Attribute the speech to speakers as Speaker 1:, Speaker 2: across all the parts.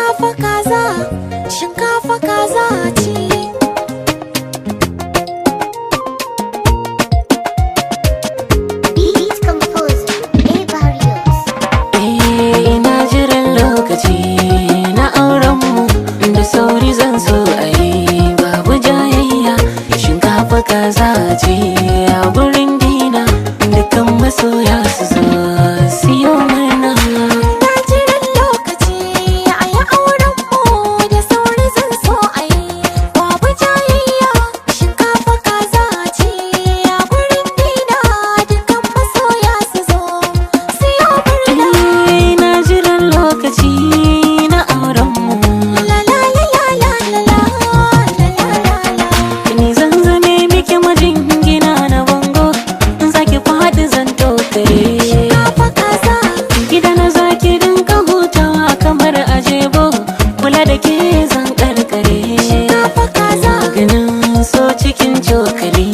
Speaker 1: Shinkafa kaza, shinkafa kaza ce.
Speaker 2: Beat Composer, A Barrios.
Speaker 3: Eh, ina jiran lokaci na aurenmu, da sauri zan so a yi, babu jayayya. Shinkafa kaza ce a gurin dina, dukkan masoya su zo siyo murna.
Speaker 1: Ina jiran lokaci a yi auren mu, da sauri zan so a yi, babu jayayya. Shinkafa kaza ce a gurin dina, dukkan masoya su zo siyo murna.
Speaker 3: Eh, ina jiran lokaci na aurenmu.
Speaker 1: La la la la la la la la la la.
Speaker 3: Ni zan zame miki majingina na bango, in zaki faɗi zan tokare.
Speaker 1: Shinkafa kaza.
Speaker 3: Gida na zaki dinka hutawa kamar ajebo, kula da ke zan karkare.
Speaker 1: Shinkafa kaza.
Speaker 3: Ganin so cikin cokali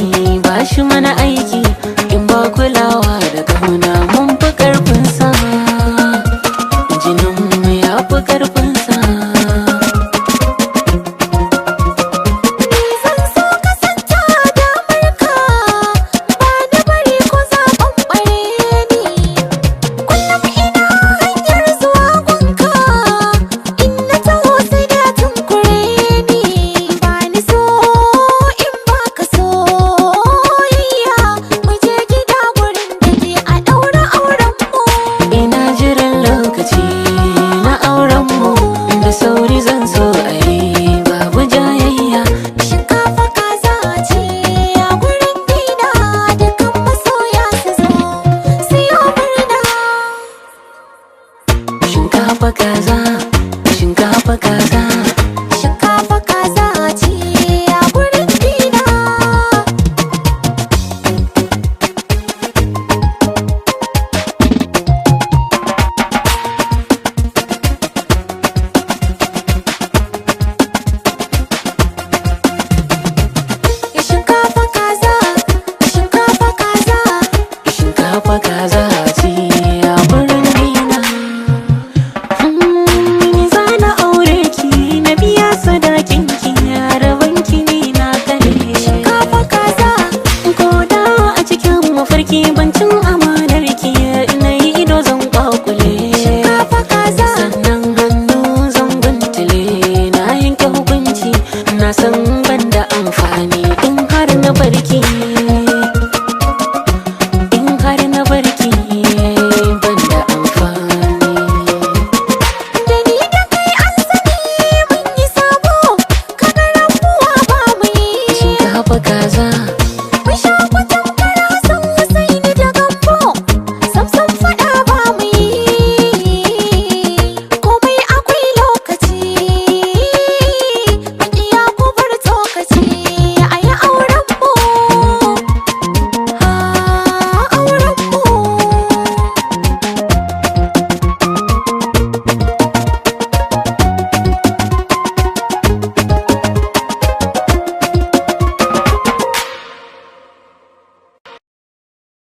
Speaker 3: ba shi mana aiki, in ba kulawa da kauna mun fi karfin sa. Jinin mu ya fi karfin sa.
Speaker 1: Ni zan so kasanta damar ka, ba na bari ko zaɓen ɓare ni. Kullum ina hanyar zuwa gunka, in na taho sai da tunkure ni. Ba ni so in baka soyayya, mu je gida gurin da ke a ɗaura auren mu.
Speaker 3: Ina jiran lokaci na auren mu, da sauri zan so a yi, babu jayayya.
Speaker 1: Shinkafa kaza ce a gurin dina, dukkan masoya su zo siyo murna.
Speaker 3: Shinkafa kaza, shinkafa kaza.